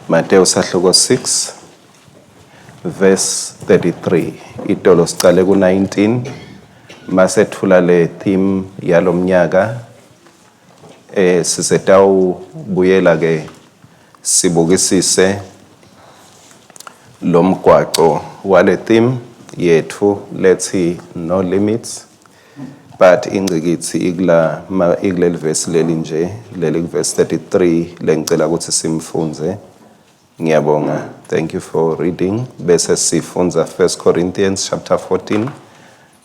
Mateyu sahluko 6 verse 33. Itolo sicale ku-19 masethula le theme yalomnyaka, sisetawubuyela ke sibukisise lomgwaco wale theme yethu lethi no limits, but ingcikitsi ikula ikuleli verse leli nje, leli verse 33 lengicela ukuthi simfunze. Ngiyabonga. Thank you for reading. Bese sifundza 1 Corinthians chapter 14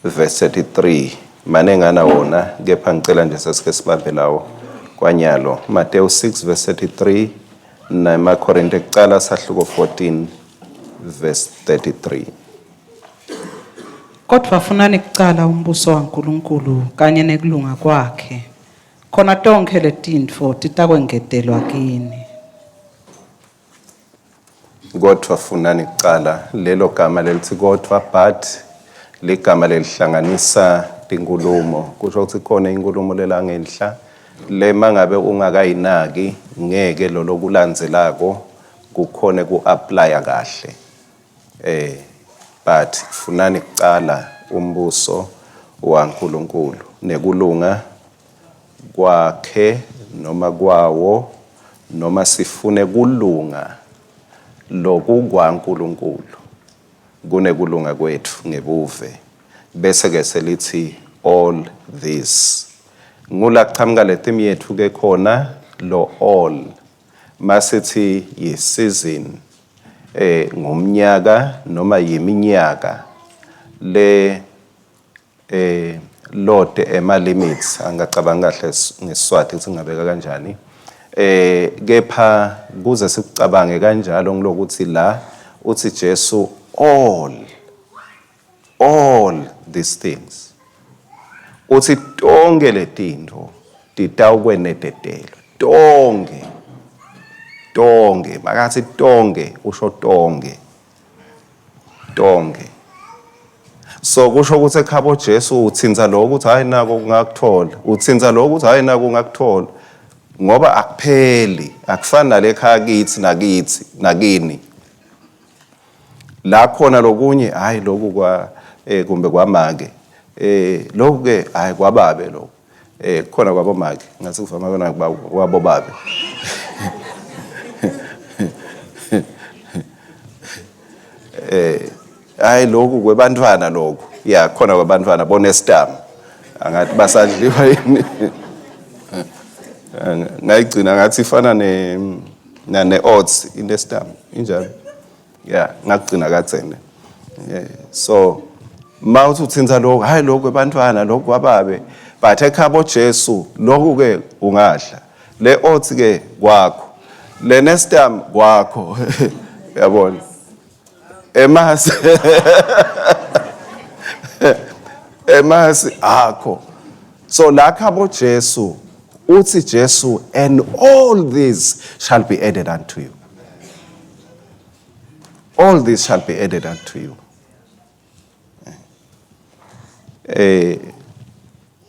verse 33. Manengana wona, kepha ngicela nje sesike sibambe lawo kwanyalo. Mateyu 6 verse 33 nemaKorinte kucala sahluko 14 verse 33. Kodwa funani kucala umbuso waNkulunkulu kanye nekulunga kwakhe, khona tonkhe letintfo titakwengetelwa kini. Kodwa funani kucala, lelo gama lelithi kodwa, but, ligama lelihlanganisa tinkulumo. Kusho ukuthi khona inkulumo lelangenhla le mangabe ungakayinaki ngeke lo lokulandzelako kukhone ku-applya kahle. But funani kucala umbuso waNkulunkulu nekulunga kwakhe noma kwawo, noma sifune kulunga lokukwaNkulunkulu kunekulunga kwethu ngebuve. Bese ke selithi all this ngula kuqhamuka le theme yethu ke khona lo all. Masithi yi-season, ngumnyaka noma yiminyaka le lode ema limits. Angacabanga kahle ngeSiswati ukuthi ngingabeka kanjani, kepha kuze sikucabange kanjalo ngilokuthi la uthi Jesu all these things, uthi tonke letintfo titawukwenetetelwa. Tonke, tonke, makathi tonke usho tonke, tonke. So kusho ukuthi ekhabo Jesu uthinza lokho ukuthi hayi nako ungakuthola, uthinza lokho ukuthi hayi nako ungakuthola, ngoba akupheli, akufani nalekhaya kithi nakithi nakini la khona lokunye hayi lokhu kwa kumbe kwamake, lokhu ke hayi kwababe lokhu, khona kwabomake ngathi kuvama kona kwabobabe. Hayi lokhu kwebantwana lokhu, ya khona kwebantwana bonestam, angathi basadliwa yini. Ngayigcina ngathi ifana ne ne oats inestam injalo, ya ngakugcina kadzene. So mawuthi uthinta lokhu hayi lokhu ebantwana lokhu kwababe, but ekhabo Jesu lokhu ke ungadla le oats ke kwakho, le nestam kwakho, yabona emasi emasi akho. So la khabo Jesu uthi Jesu, and all these shall be added unto you. All these shall be added unto you.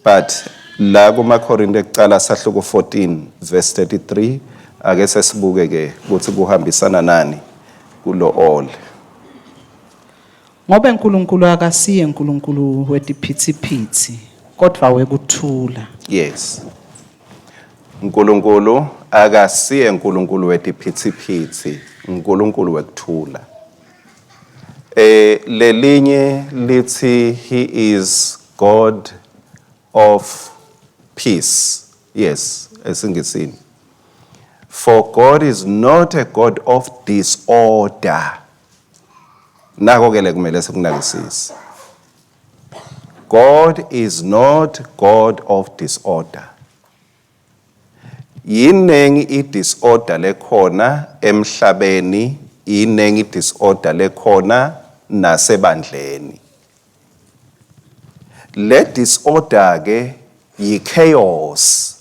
But la kumaKorinte kucala sahluko 14 verse 33, ake sesibuke ke ukuthi kuhambisana nani kulo all. Ngobe uNkulunkulu akasiye uNkulunkulu wetiphithiphithi, kodwa wekuthula. Yes. uNkulunkulu akasiye uNkulunkulu wetiphithiphithi, uNkulunkulu wekuthula. Lelinye lithi he is God of peace. Yes, esingisini. For God is not a God of disorder. Nako ke lekumele sikunakisise. God is not God of disorder. Yinengi i-disorder lekhona emhlabeni, inengi i-disorder lekhona nasebandleni. Le disorder ke yi-chaos.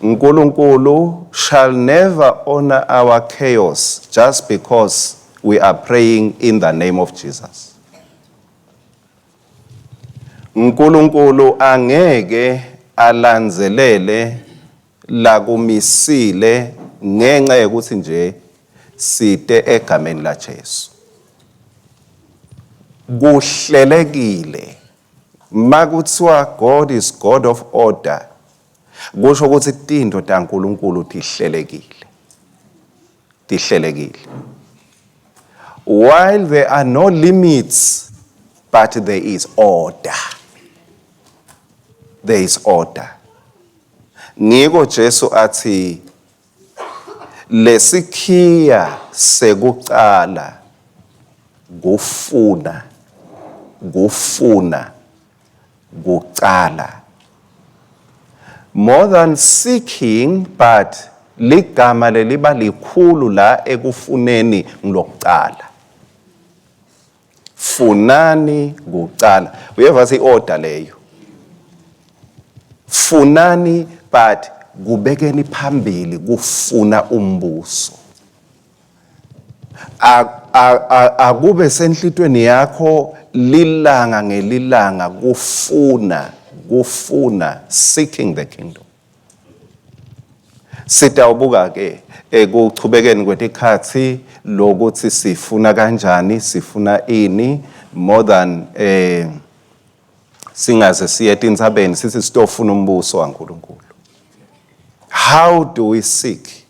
uNkulunkulu shall never honor our chaos just because we are praying in the name of Jesus. uNkulunkulu angeke alandzelele lakumisile ngenxa yokuthi nje Site egameni laJesu. Kuhlelekile. Makuthiwa God is God of order, kusho ukuthi tintfo taNkulunkulu tihlelekile. Tihlelekile. While there are no limits, but there is order. There is order. Ngiko Jesu athi lesikhiya sekucala kufuna kufuna kucala, more than seeking, but ligama leliba likhulu la ekufuneni ngilokucala. Funani kucala, uyeva si order leyo, funani, but kubekeni phambili kufuna umbuso. Akube senhlitweni yakho lilanga ngelilanga kufuna kufuna, seeking the kingdom. Sitawubuka ke ekuchubekeni kwetikhatsi lokuthi sifuna kanjani, sifuna ini, more than singaze siye etintsabeni sithi sitofuna umbuso waNkulunkulu. How do we seek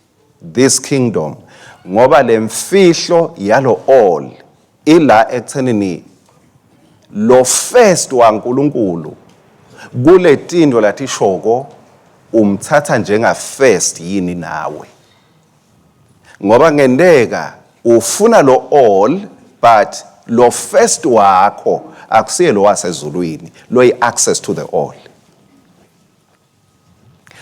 this kingdom? Ngoba lemfihlo yalo all ila ekuthenini lo first waNkulunkulu kule tinto latishoko umthatha njenga first yini nawe, ngoba ngenteka ufuna lo all, but lo first wakho akusiye lo wasezulwini lo access to the all.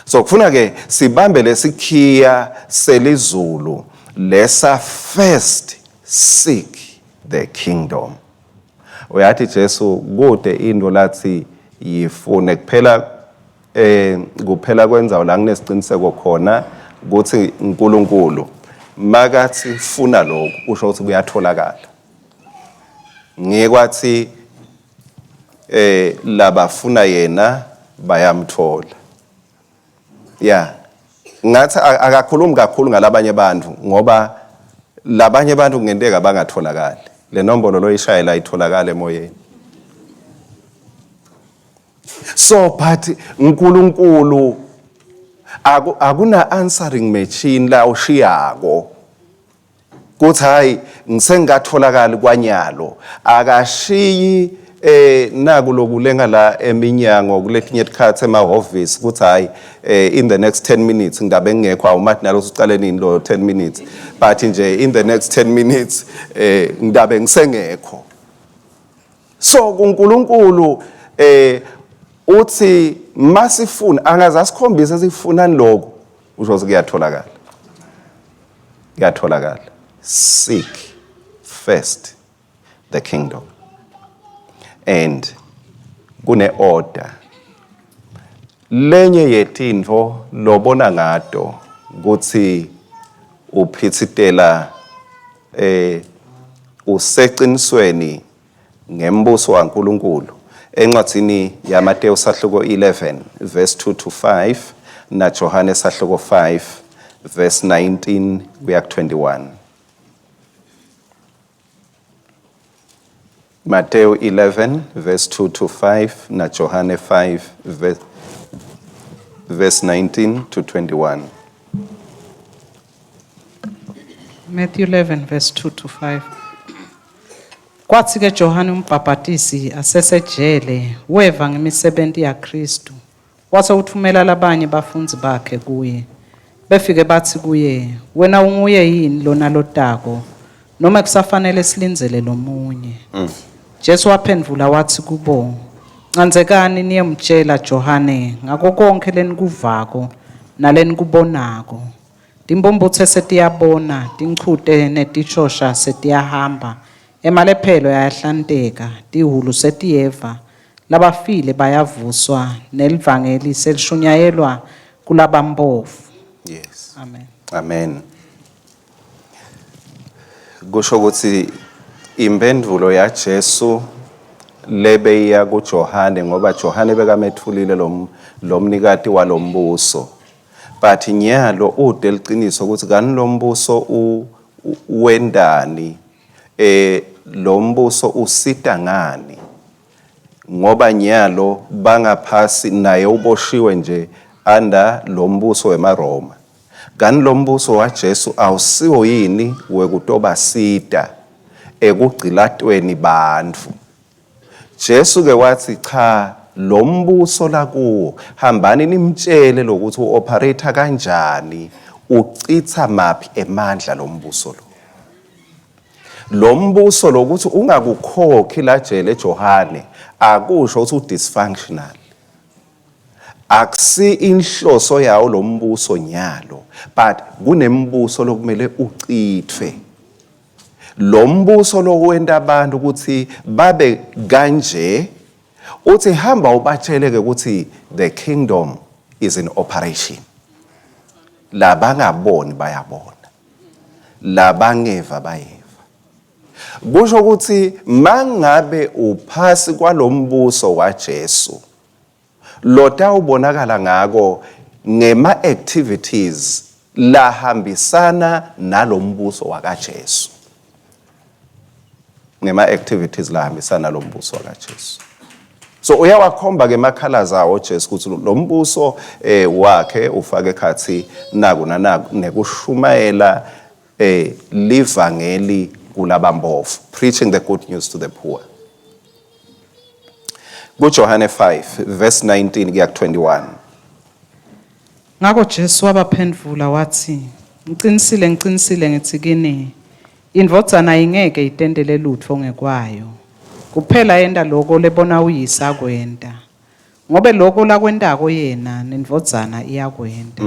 So kufuna ke sibambe lesikhiya selizulu lesa, first seek the kingdom. Uyathi Jesu kude into lathi yifune kuphela, kuphela kwenzawo la nginesiqiniseko khona ukuthi uNkulunkulu makathi funa lokhu, usho ukuthi kuyatholakala. Ngikwathi labafuna yena bayamthola. Yeah, ngathi akakhulumi kakhulu ngalabanye abantu, ngoba labanye abantu kungenteka bangatholakali. Le nombolo loyishayela itholakala emoyeni. So but uNkulunkulu akuna answering machine la ushiyako kuthi hayi, ngisengatholakali kwanyalo. Akashiyi naku lokulenga la eminyango kuletinye tikhatsi emahhovisi kuthi hayi, in the next 10 minutes ngingabe ngingekho. Awumathi nalo usuqale nini lo 10 minutes, but nje in the next 10 minutes ngingabe ngisengekho. So kuNkulunkulu uthi masifuna angaze asikhombise sifunani lokho, usho ukuthi kuyatholakala, kuyatholakala. Seek first the kingdom and kune order. Lenye yetintfo lobona ngato kutsi uphitsitela useqinisweni ngembuso waNkulunkulu, encwadzini yaMateyu sahluko 11 verse 2 to 5 na Johane sahluko 5 verse 19 kuya ku 21. Matthew 11 verse 2 to 5 na Johane 5 verse 19 to 21. Matthew 11 verse 2 to 5. Kwathi ke Johane umbhabhatisi asesejele weva ngemisebenzi yaKristu, wase uthumela labanye bafundzi bakhe kuye. Befike bathi kuye, "Wena unguye yini lona lotako, noma kusafanele silindzele lomunye?" Jesu waphendvula wathi kubo, "Ncandzekani niyemtshela Johane ngako konke lenikuvako nalenikubonako. Timphumphutse setiyabona, tinchute netishosha setiyahamba, emalephelo ayahlanteka, tihhulu setiyeva, labafile bayavuswa, nelivangeli selishunyayelwa kulabampofu." Yes. Amen. Amen. Kusho ukuthi impendulo yaJesu lebeya kuJohane, ngoba Johane bekamethulile lo lomnikati walombuso. But nyalo ude liciniso ukuthi kani lombuso Wendani? Lo mbuso usita ngani? Ngoba nyalo bangaphasi naye uboshiwe nje under lo mbuso wemaRoma. Kani lo mbuso waJesu awusiwo yini wekutobasita ekugcilatweni bantfu? Jesu ke wathi, cha, lo mbuso lakuwo, hambani nimtshele lokuthi uoperate kanjani, uchitha maphi emandla lo mbuso lo. Lo mbuso lokuthi ungakukhokhi la jele Johane akusho ukuthi udysfunctional. Akusi inhloso yawo lo mbuso nyalo, but kunembuso lokumele uchithwe. Lo mbuso lowenta abantu ukuthi babe kanje, uthi hamba ubatshele ke ukuthi the kingdom is in operation. Labangaboni bayabona, labangeva bayeva. Kusho ukuthi mangabe uphasi kwalombuso waJesu, lotawubonakala ngako ngema activities lahambisana nalombuso wakaJesu, ngema activities lahambisana nalombuso wakaJesu. So uyawakhomba ke emakhalaza awo Jesu ukuthi lo mbuso wakhe ufake ekhathi naku nanaku, nekushumayela livangeli kulabampofu, preaching the good news to the poor. KuJohane 5 verse 19 kuya ku-21. Ngako Jesu wabaphendvula wathi, "Ngicinisile, ngicinisile ngithi kini, indvodzana ingeke itentele lutfo ngekwayo. Kuphela yenta loko lebona uyise akwenta. Ngobe loko lakwentako yena nendvodzana iyakwenta.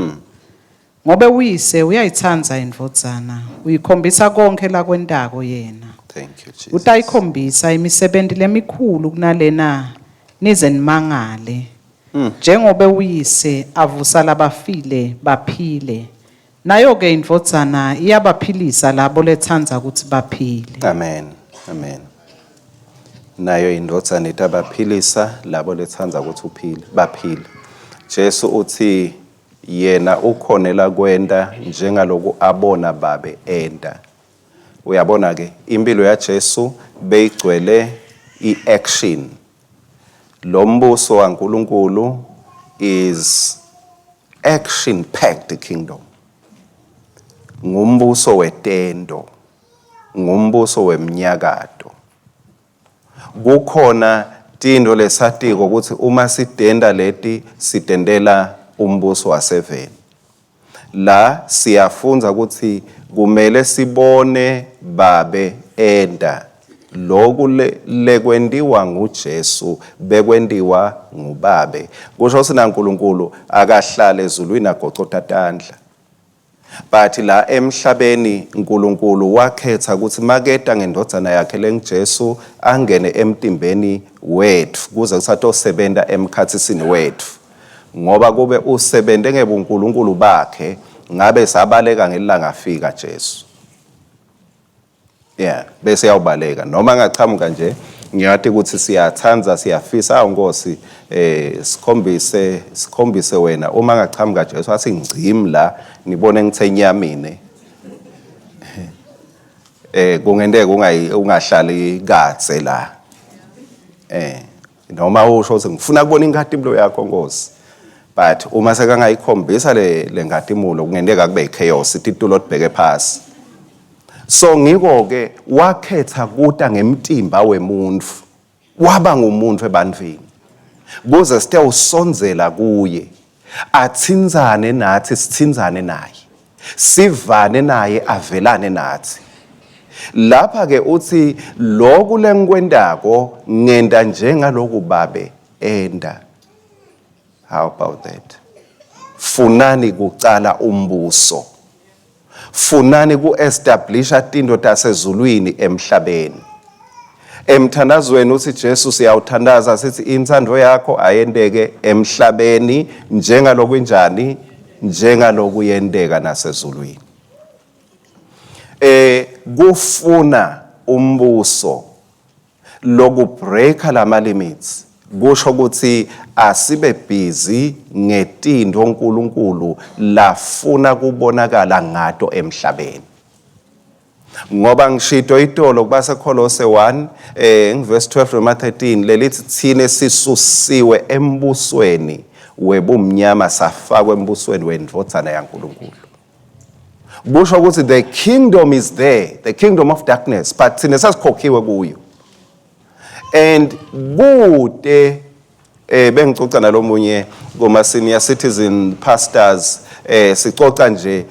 Ngobe uyise uyayitsandza indvodzana, uyikhombisa konkhe lakwentako yena. Thank you, Jesus. Utayikhombisa imisebenti lemikhulu kunalena nize nimangale. Njengobe uyise avusa labafile baphile, nayo ke indvodzana iyabaphilisa labo letsandza kutsi baphile." Amen, amen. Nayo indvodzana itabaphilisa labo letsandza ukuthi uphile, baphile. Jesu uthi yena ukhonela kwenta njengaloku abona babe enta. Uyabona ke, impilo yaJesu beyigcwele iaction. Lo mbuso waNkulunkulu is action packed kingdom. Ngumbuso wetento, ngumbuso wemnyakato. Kukhona tinto lesatiko ukuthi uma sidenda leti sidendela umbuso waseveni. La siyafundza ukuthi kumele sibone babe enta loku lekwentiwa nguJesu bekwentiwa ngubabe. Kusho ukuthi naNkulunkulu akahlale ezulwini agocota tandla. But la emhlabeni uNkulunkulu wakhetha ukuthi maketa ngendvodzana yakhe lenguJesu angene emtimbeni wetfu kuze kusatosebenta emkhatsisini wetfu. Ngoba kube usebente ngebuNkulunkulu bakhe ngabe sabaleka ngelanga afika Jesu. Yeah, bese yawubaleka noma angachamuka nje. Ngiyati ukuthi siyathanda, siyafisa, awu Nkosi, sikhombise, sikhombise wena. Uma angachamuka Jesu athi ngcim la, nibone ngithe nyamine, kungenteka ungahlali kadze la. Noma usho ukuthi ngifuna kubona inkatimulo yakho Nkosi, but uma sekangayikhombisa le nkatimulo kungenteka kube chaos, titulo tibheke phasi. So ngiko ke wakhetha kuta ngemtimba wemuntu, waba ngumuntu ebantwini kuze sitewusondzela kuye, athintsane nathi, sithintsane naye, sivane naye, avelane nathi. Lapha ke uthi loku lengikwentako ngenta njengaloku babe enta. How about that? Funani kucala umbuso. Funani ku-establisha tinto tasezulwini emhlabeni. Emthandazweni uthi Jesu siyawuthandaza sithi intsandvo yakho ayenteke emhlabeni njengaloku injani, njengaloku yenteka nasezulwini. Kufuna umbuso lokubreaka lama limits kusho ukuthi asibe busy ngetinto uNkulunkulu lafuna kubonakala ngato emhlabeni. Ngoba ngishito itolo kubaseKholose 1 ngivesi 12 noma 13 lelithi thine sisusiwe embusweni webumnyama safakwa embusweni wendvodzana yaNkulunkulu. Kusho ukuthi the kingdom is there, the kingdom of darkness, but thina sasikhokhiwe kuyo. And kude bengicoca nalomunye kuma senior citizen pastors, sicoca nje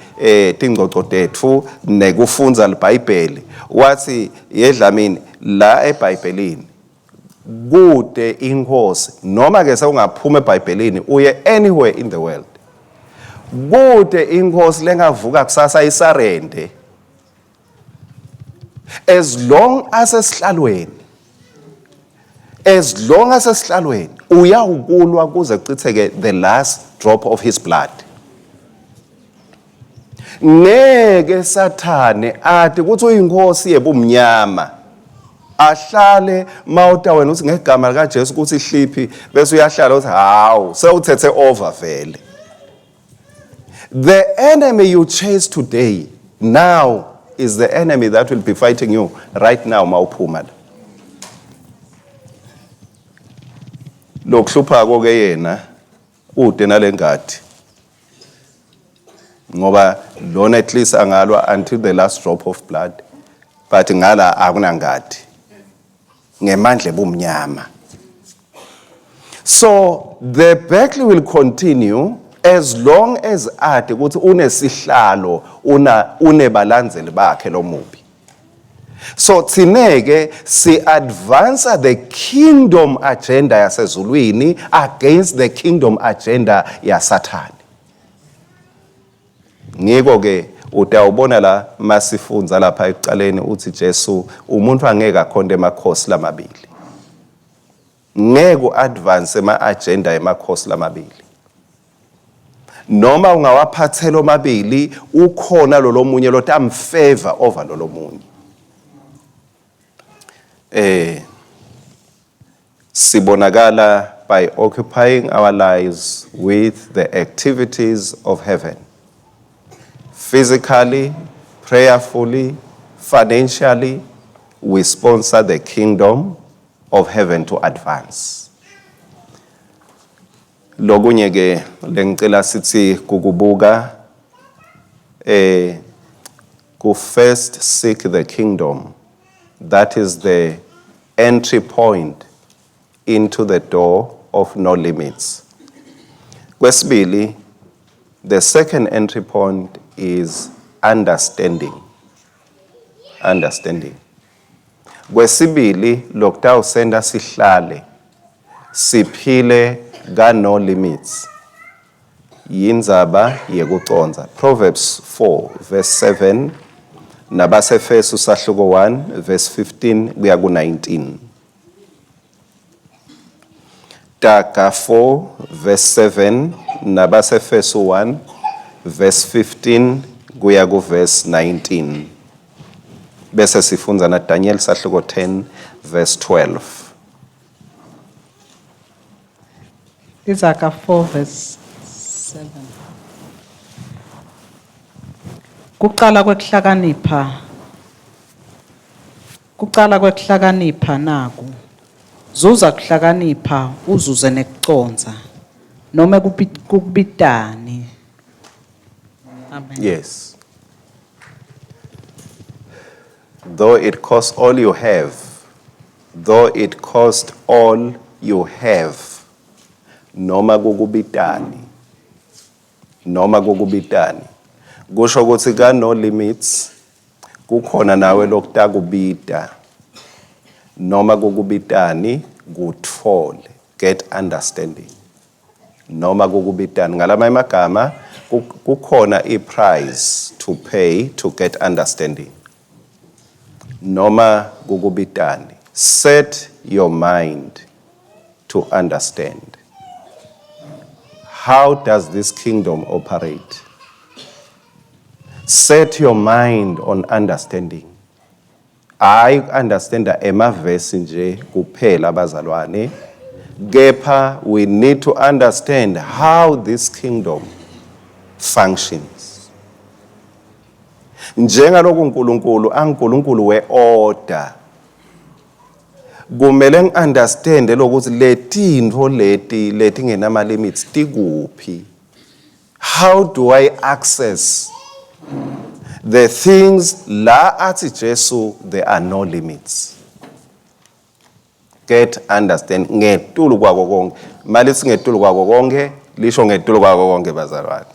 tingcoco tethu nekufunza iBhayibheli, wathi yedlamini la eBhayibhelini kude inkosi, noma ke sewungaphuma eBhayibhelini uye anywhere in the world, kude inkosi lengavuka kusasa isurrender. As long as esihlalweni, as long as esihlalweni, uyawukulwa kuze kuchitheke the last drop of his blood. Ngeke sathane athi ukuthi uyinkosi yebumnyama ahlale mawuta wena uthi ngegama lika Jesu ukuthi hliphi, bese uyahlala uthi hawu, sewuthethe over vele. The enemy you chase today now is the enemy that will be fighting you right now mawuphuma la. Lokuhluphako ke yena ude nalengadi, ngoba lona at least angalwa until the last drop of blood, but ngala akunangadi ngemandla ebumnyama. So the battle will continue as long as ade ukuthi unesihlalo, una unebalandzeli bakhe lomubi. So thineke si advance the kingdom agenda yasezulwini against the kingdom agenda yaSathane. Ngiko ke utawubona la masifunza lapha ekuqaleni uthi Jesu umuntu angeke akhonde emakhosi lamabili, ngeke uadvance ema agenda emakhosi lamabili, noma ungawaphathela omabili ukhona lo lomunye lotamfavor over lo lomunye. Sibonakala by occupying our lives with the activities of heaven, physically, prayerfully, financially. We sponsor the kingdom of heaven to advance. Lokunye ke lengicela sithi kukubuka ku first seek the kingdom. That is the entry point into the door of no limits. Kwesibili, the second entry point is understanding. Understanding. Kwesibili, lokutawusenda sihlale siphile ka no limits yindzaba yekucondza. Proverbs 4 verse 7 nabaseFesu sahluko 1 verse 15 kuya ku-19. Taga 4 verse 7 nabaseFesu 1 verse 15 kuya ku verse 19, bese sifundza na Daniel sahluko 10 verse 12. Isaka 4 verse 7. Kuqala kwekuhlakanipha. Kuqala kwekuhlakanipha naku. Zuza kuhlakanipha uzuze nekucondza. Noma kukubitani. Amen. Yes. Though it costs all you have, though it cost all you have, noma kukubitani, noma kukubitani. Kusho ukuthi ka no limits kukhona nawe lokutakubita, noma kukubitani kuthole, get understanding. Noma kukubitani, ngalamanye amagama kukhona i-price to pay to get understanding. Noma kukubitani, set your mind to understand. How does this kingdom operate? Set your mind on understanding. I understand emavesi nje kuphela abazalwane, kepha we need to understand how this kingdom functions. Njengaloku uNkulunkulu anguNkulunkulu weorder, kumele ngiunderstande lokuthi letintfo leti letingenama limits tikuphi. How do I access the things la athi Jesu there are no limits? Get understand ngetulu kwako konke. Malithi ngetulu kwako konke, lisho ngetulu kwako konke bazalwane.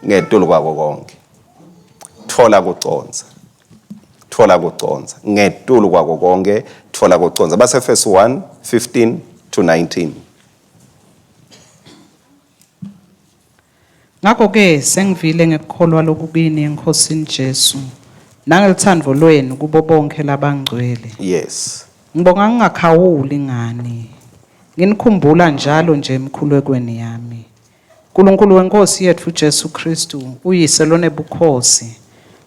Ngetulu kwako konke. Thola kucondza. Thola kucondza. Ngetulu kwako konke, thola kucondza. Base verse 1 15 to 19. Ngakho-ke sengivile ngekukholwa lokukini eNkhosini Jesu nangelutsandvo lwenu kubo bonkhe labangcwele. Yes. Ngibonga ngingakhawuli ngani. Nginikhumbula njalo nje emikhulekweni yami. Nkulunkulu wenkosi yetfu Jesu Kristu, uyise lonebukhosi,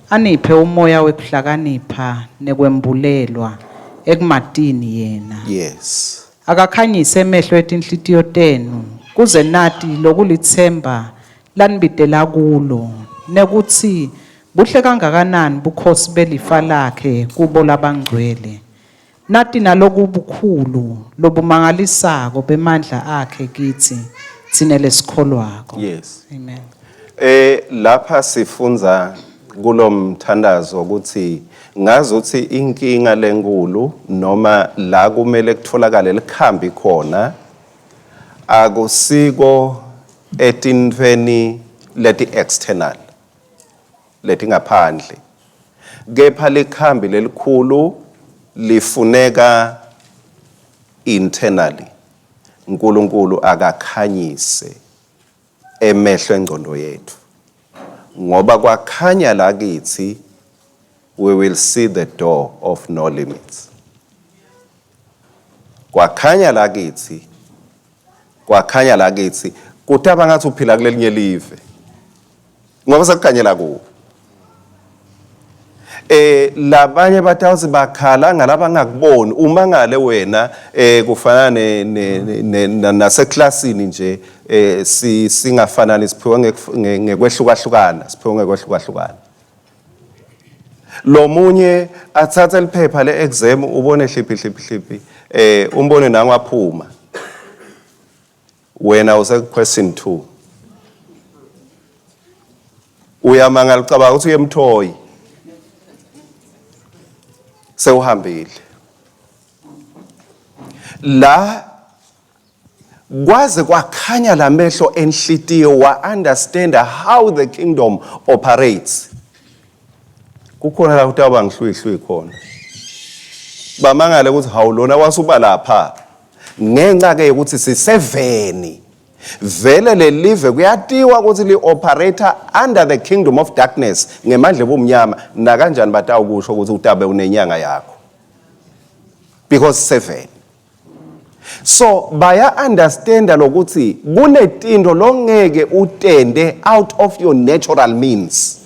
aniphe umoya wekuhlakanipha nekwembulelwa ekumatini yena. Yes. Akakhanyise emehlo etinhlitiyo tenu kuze nati lokulitsemba lanibitela kulo nekutsi buhle kangakanani bukhosi belifa lakhe kubo labangcwele. Nati nalokubukhulu lobumangalisako bemandla akhe kitsi tsine lesikholwako. Yes. Amen. Lapha sifundza kulomthandazo ukuthi ngazuthi inkinga lenkulu noma la kumele kutholakale likhambi khona akusiko etintfweni leti external, letingaphandle, kepha likhambi lelikhulu lifuneka internally. uNkulunkulu akakhanyise emehlo engcondo yethu, ngoba kwakhanya la kithi, we will see the door of no limits. Kwakhanya la kithi, kwakhanya la kithi, kutaba ngathi uphila kulelinye live ngoba sekukhanyela kuwo. Labanye batawuthi bakhala ngalabangakuboni, umangale wena. Kufana ne naseklasini nje, si singafanani, siphiwe ngekwehlukahlukana, siphiwe ngekwehlukahlukana. Lo munye athathe liphepha le-exam, ubone hliphi hliphi hliphi, umbone nangu aphuma, wena use question 2, uyamangala, ucabanga ukuthi uyemthoyi, sewuhambile la. Kwaze kwakhanya lamehlo enhlitiyo, wa understand how the kingdom operates, kukhona la kutawuba ngihlwihlwi khona, bamangale ukuthi hawu, lona wasuba lapha, ngenxa ke yokuthi siseveni vele lelive kuyatiwa ukuthi li-operate under the kingdom of darkness, ngemandla ebumnyama. Nakanjani batawukusho ukuthi utabe unenyanga yakho because seven. So baya understanda lokuthi kunetinto longeke utende out of your natural means.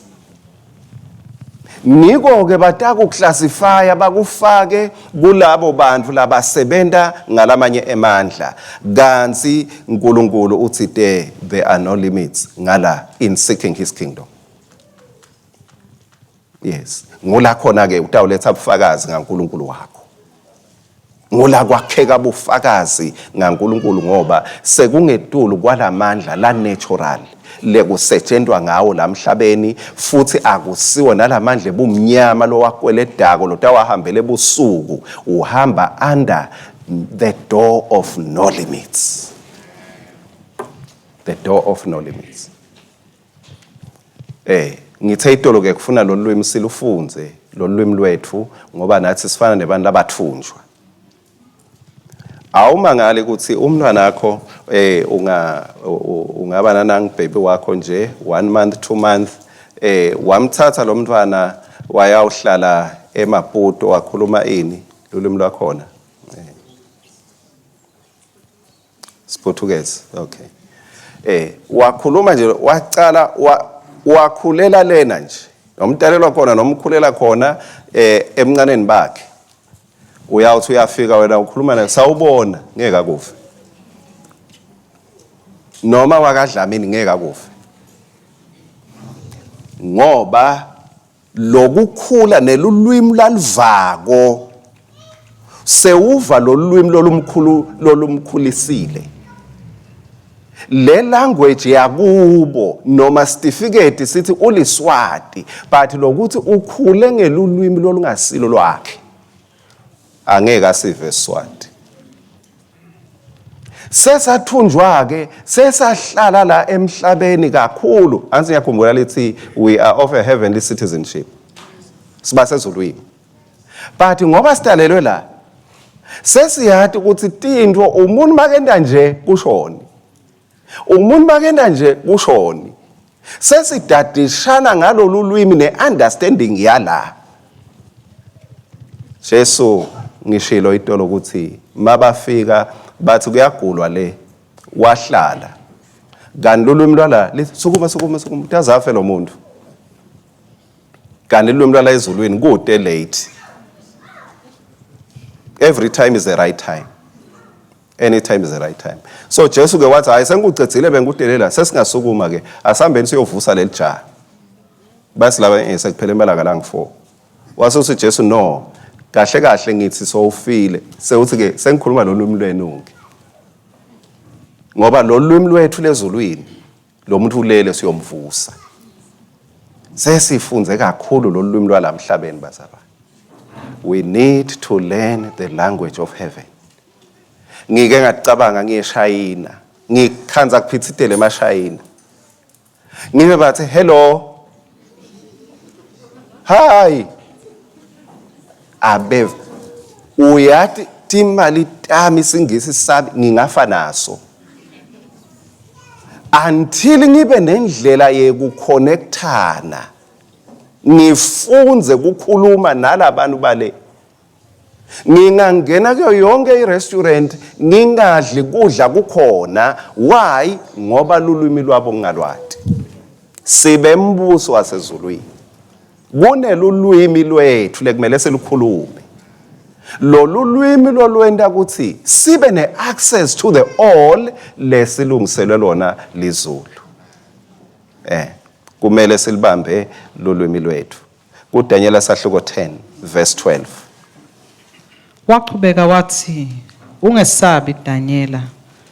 Ngiko ke batakuclassifya, bakufake kulabo bantu labasebenta ngalamanye emandla, kanti uNkulunkulu uthi te there are no limits ngala in seeking his kingdom. Yes, ngula khona ke utawuletha ubufakazi ngaNkulunkulu wakho, ngula kwakheka bufakazi ngaNkulunkulu, ngoba sekungetulu kwalamandla la natural lekusetshentwa ngawo lamhlabeni, futhi akusiwo nalamandla ebumnyama lowakweledako lotawahambele ebusuku. Uhamba under the door of no limits, the door of no limits. Ngithe itolo ke kufuna lolu lwimi silufunze, lolu lwimi lwethu, ngoba nathi sifana nebantu labathunjwa. Awumangali ukuthi umntwana wakho ungaba nanangi baby wakho nje 1 month, 2 month, wamthatha lo mntwana wayawuhlala eMaputo, wakhuluma ini lulwimi lwakhona? Siportuguese, okay. Wakhuluma nje, wacala wakhulela lena nje, nomtalelwa khona nomkhulela khona emncaneni bakhe. Uyawuthi uyafika wena ukhuluma naye, sawubona, ngeke akufe, noma wakaDlamini ngeke akufe, ngoba Lokukhula nelulwimi laluvako sewuva lolulwimi lolumkhulu lolumkhulisile. Le language yakubo noma certificate sithi uliSwati, but lokuthi ukhule ngelulwimi lolungasilo lwakhe, angeke asive Swati. Sesathunjwa ke, sesahlala la emhlabeni kakhulu. Ansi ngiyakhumbula lithi we are of a heavenly citizenship, siba sezulwini, but ngoba sidalelwe la, sesiyati ukuthi tintfo umuntu makenta nje kushoni, umuntu makenta nje kushoni. Sesidadishana ngalolu lwimi ne-understanding yala. Jesu, ngishilo itolo ukuthi mabafika bathi kuyagulwa le, wahlala, kanti lulwimi lwala lithi, "Sukuma, sukuma, sukuma, utazafe lo muntu." Kanti lulwimi lwala ezulwini kude late. Every time is the right time, anytime is the right time. So Jesu ke wathi, "Hayi, sengikucedzile, bengikudelela, sesingasukuma ke, asihambeni siyovusa leli jaha." Basi laba sekuphele emalanga langu-4. Wase uthi Jesu, "No, kahle kahle ngithi sowufile." Sewuthi ke sengikhuluma lolu lwimi lwenu ke, ngoba lolu lwimi lwethu lezulwini, lo muntu ulele, siyomvusa. Sesifunze kakhulu lolu lwimi lwalamhlabeni, bazalwane. We need to learn the language of heaven. Ngike ngacabanga ngiyeshayina, ngikhanza kuphithitele emashayina, ngibe bathi, "Hello, hi." Abe uyati timali tami, isingisi sami ngingafa naso until ngibe nendlela yekuconnectana, ngifunze kukhuluma nalabantu bale. Ngingangena kuyo yonke i-restaurant ngingadli kudla kukhona. Why? Ngoba lulwimi lwabo ngingalwati. Sibe mbuso wasezulwini, kunelulwimi lwethu lekumele silukhulume. Lolu lwimi lolwenta ukuthi sibe ne-access to the all lesilungiselwe lona lizulu. Kumele silibambe lolwimi lwethu. KuDaniel sahluko 10 verse 12. Wachubeka wathi, "Ungesabi Danyela.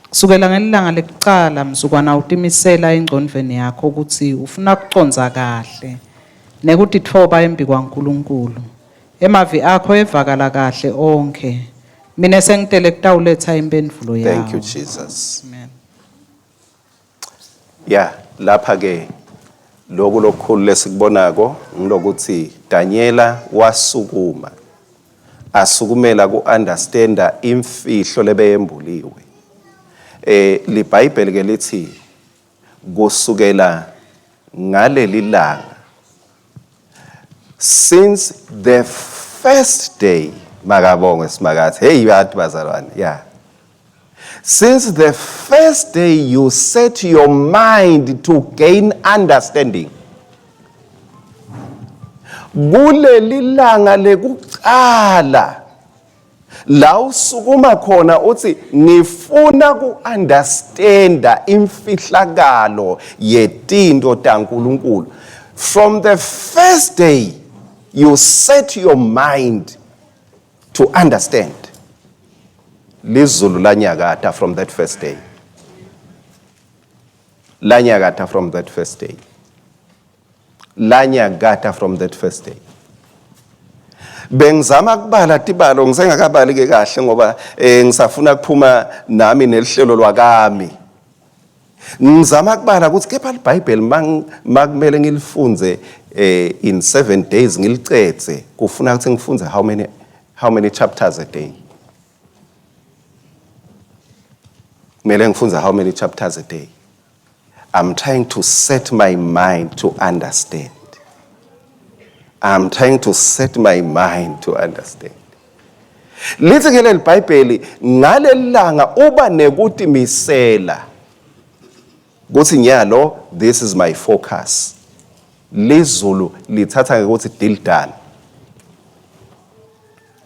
Kusukela ngelanga lekucala mzukwana utimisela engcondvweni yakho ukuthi ufuna kucondza kahle nekutitfoba embi kwaNkulunkulu. Emavi akho evakala kahle onke. Mina sengitele kutawuletha impendvulo yawo." Thank you, Jesus. Amen. Ya, lapha ke lokhu lokukhulu lesikubonako ngilokuthi Daniela wasukuma, asukumela ku-understanda imfihlo lebeyembuliwe. LiBhayibheli ke lithi kusukela ngaleli langa, since the first day, makabongwe Simakadze. Hey, bantu bazalwane, yeah, since the first day you set your mind to gain understanding, kuleli langa lekucala la usukuma khona uthi ngifuna ku-understanda imfihlakalo yetinto taNkulunkulu, from the first day you set your mind to understand, lizulu lanyakata from that first day, lanyakata from that first day, lanyakata from that first day. Bengizama kubala tibalo, ngisengakabali ke kahle ngoba ngisafuna kuphuma nami nelihlelo lwakami. Ngizama kubala ukuthi kepha iBhayibheli makumele ngilifunze in 7 days ngilicedze, kufuna ukuthi ngifunze how many chapters a day? Kumele ngifunze how many chapters a day? I'm trying to set my mind to understand. I'm trying to set my mind to understand. Lithi ke leli Bhayibheli, ngaleli langa uba nekutimisela kuthi nyalo this is my focus, lizulu lithatha ngokuthi deal done,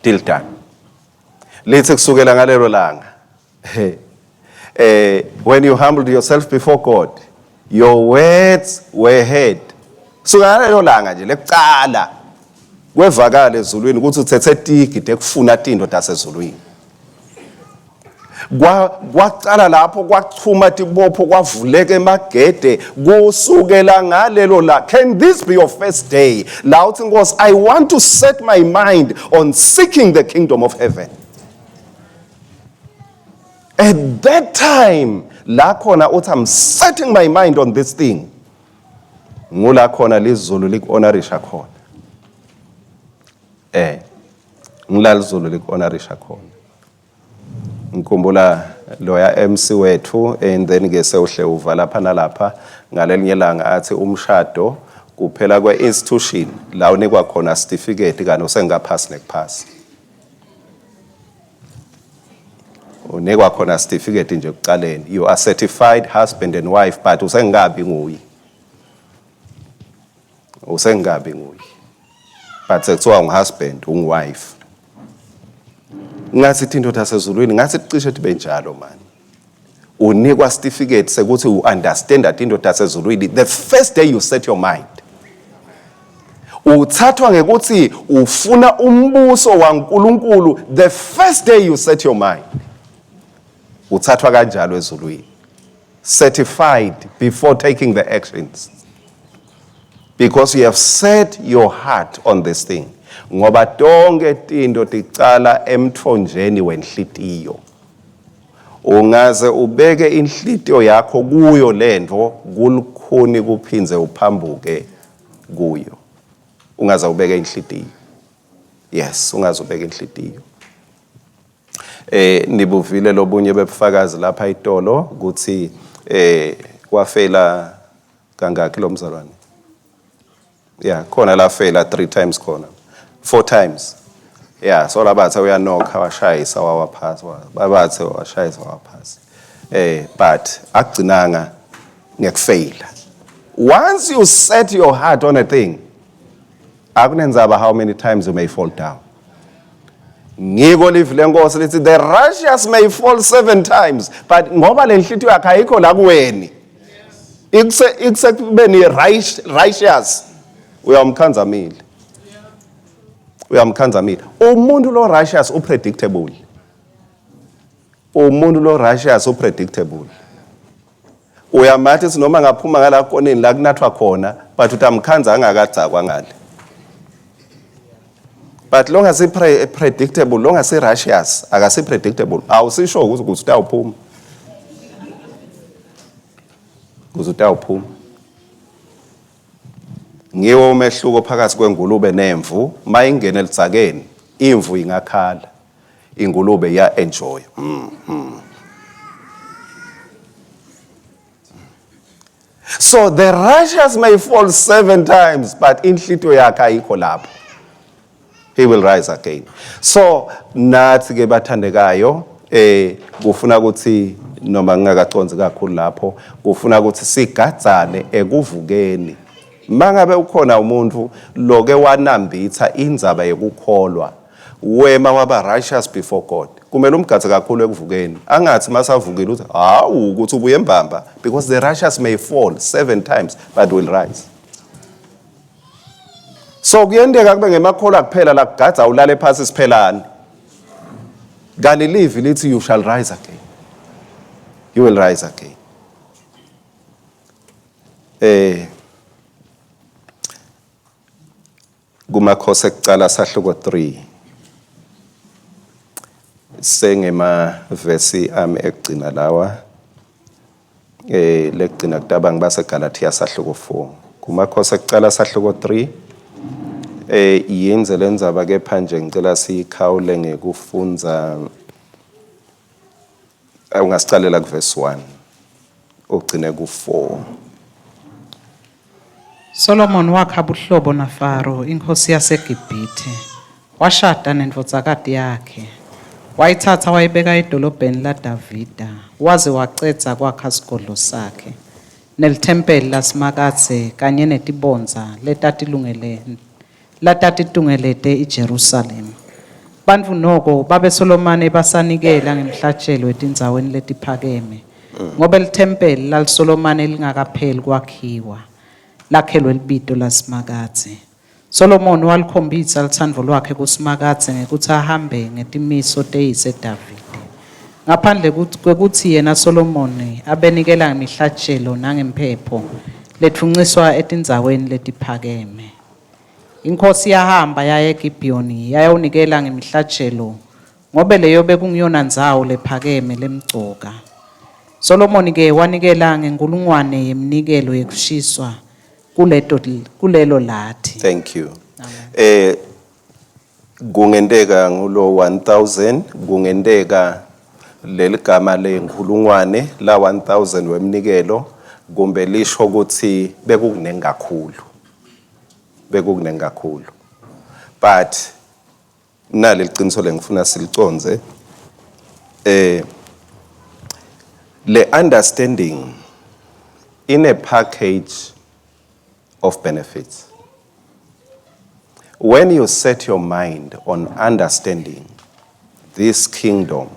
deal done. Lithi kusukela ngalelo langa, when you humbled yourself before God, your words were heard. Suka ngalelo langa nje lekucala kwevakala ezulwini ukuthi uthethe tigi tekufuna tinto tasezulwini. Kwa kwacala lapho kwachuma tibopho kwavuleka emagede kusukela ngalelo la. Can this be your first day la uthi, Nkosi, I want to set my mind on seeking the kingdom of heaven? At that time la khona uthi, I'm setting my mind on this thing, ngula khona lizulu likuhonorisha khona. Ngila lizulu likuhonorisha khona. Ngikhumbula loya MC wethu, and then ke sewuhle uva lapha nalapha ngalelinye ilanga athi umshado kuphela kwe-institution la unikwa khona certificate kanti usengaphasi nekuphasi. Unikwa khona certificate nje ekuqaleni, you are certified husband and wife, but usengabi nguye, usengabi nguye, but sekuthiwa ungu-husband, ungu-wife. Ngathi indoda sezulwini ngathi cishe tibe njalo mani, unikwa certificate sekuthi u-understand that indoda sezulwini the first day you set your mind. Uthathwa ngekuthi ufuna umbuso waNkulunkulu the first day you set your mind. Uthathwa kanjalo ezulwini, certified before taking the actions, because you have set your heart on this thing, ngoba tonke tinto ticala emthonjeni wenhlitiyo. Ungaze ubeke inhlitiyo yakho kuyo lento, kulukhuni kuphindze uphambuke kuyo. Ungaze ubeke inhlitiyo, yes, ungaze ubeke inhlitiyo. Nibuvile lobunye bebufakazi lapha itolo ukuthi wafela kangaki lo mzalwane? Yeah, khona la fela 3 times, khona 4 times. Yeah, so labathe uyanokha washayisa wawaphasi, babathe washayisa wawaphasi, but akugcinanga ngekufeyila. Once you set your heart on a thing, akunenzaba how many times you may fall down. Ngiko livi lenkosi lithi the righteous may fall seven times, but ngoba le nhliziyo yakhe ayikho la kuweni, ikuse kubeni righteous, uyamkhanzamile, uyamkhanzamile. Umuntu lo righteous upredictable, umuntu lo righteous upredictable. Uyamathi noma ngaphuma ngala koneni la kunathwa khona, but utamkhanza angakadzakwa ngale. But lo ngasi predictable, lo ngasi righteous, akasi predictable. Awusisho ukuthi utawuphuma, ukuze utawuphuma. Ngiwo umehluko phakathi kwengulube nemvu. Mayingena elidzakeni imvu ingakhala, ingulube iya enjoy. So the righteous may fall seven times, but inhlitiyo yakhe ayikho lapho, he will rise again. So nathi ke bathandekayo, kufuna ukuthi noma ngingakaconzi kakhulu lapho, kufuna ukuthi sigadzane ekuvukeni. Mangabe ukhona umuntu loke wanambitha indzaba yekukholwa, wema waba righteous before God, kumele umgadze kakhulu ekuvukeni, angathi masavukile uthi hawu ukuthi ubuye embamba, because the righteous may fall seven times but will rise. So kuyenteka kube ngemakholwa kuphela la kugadza ulale phasi siphelane, kanti livi lithi you shall rise again, you will rise again. Kumakhosi ekucala sahluko 3, sengema verse ami ekugcina lawa, lekugcina kutaba ngibase Galatia sahluko 4. Kumakhosi ekucala sahluko 3, yenze lendzaba, kepha nje ngicela siyikhawule ngekufunza. Ungasicalela kuverse 1 ugcine ku4. Solomon wakha buhlobo naFaro inkosi yaseGibhithe. Washada nendvodzakati yakhe. Wayitsatsa wayibeka edolobheni laDavida, waze wacedza kwakha sigodlo sakhe nelithempeli laSimakadze kanye netibondza letatilungele latatitungelete iJerusalema. Bantfu noko babesolomane basanikela ngemhlatshelo etindzaweni letiphakeme, ngobe lithempeli lalisolomane lingakapheli kwakhiwa. lakhelwe libito laSimakadze. Solomoni walikhombisa lutsandvo lwakhe kuSimakadze ngekutsi ahambe ngetimiso teyise Davide. Ngaphandle kwekutsi yena Solomoni abenikela ngemihlatjelo nangemphepho letfunciswa etindzaweni letiphakeme. Inkhosi yahamba yaya eGibhiyoni yayawunikela ngemihlatjelo ngobe leyo bekunguyona ndzawo lephakeme lemcoka. Solomoni ke wanikela ngenkulungwane yeminikelo yekushiswa kuleto kulelo lathi. Thank you. Kungenteka ngulo 1000, kungenteka leligama lenkhulungwane la 1000 wemnikelo, kumbe lisho ukuthi bekukunengi kakhulu. Bekukunengi kakhulu. But nali liqiniso lengifuna silicondze, le understanding in a package of benefits. When you set your mind on understanding this kingdom,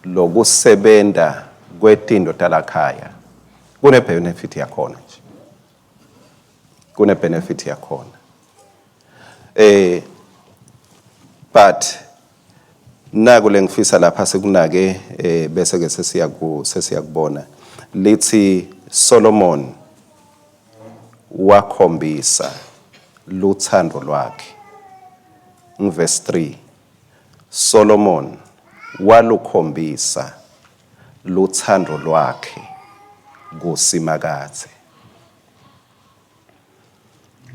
lokusebenta kwetinto talakhaya, kune benefit yakhona nje, kune benefit yakhona. But naku lengifisa lapha sekunake, bese ke sesiyakubona, lithi Solomon wakhombisa luthando lwakhe. Verse 3, Solomon walukhombisa luthando lwakhe kuSimakadze,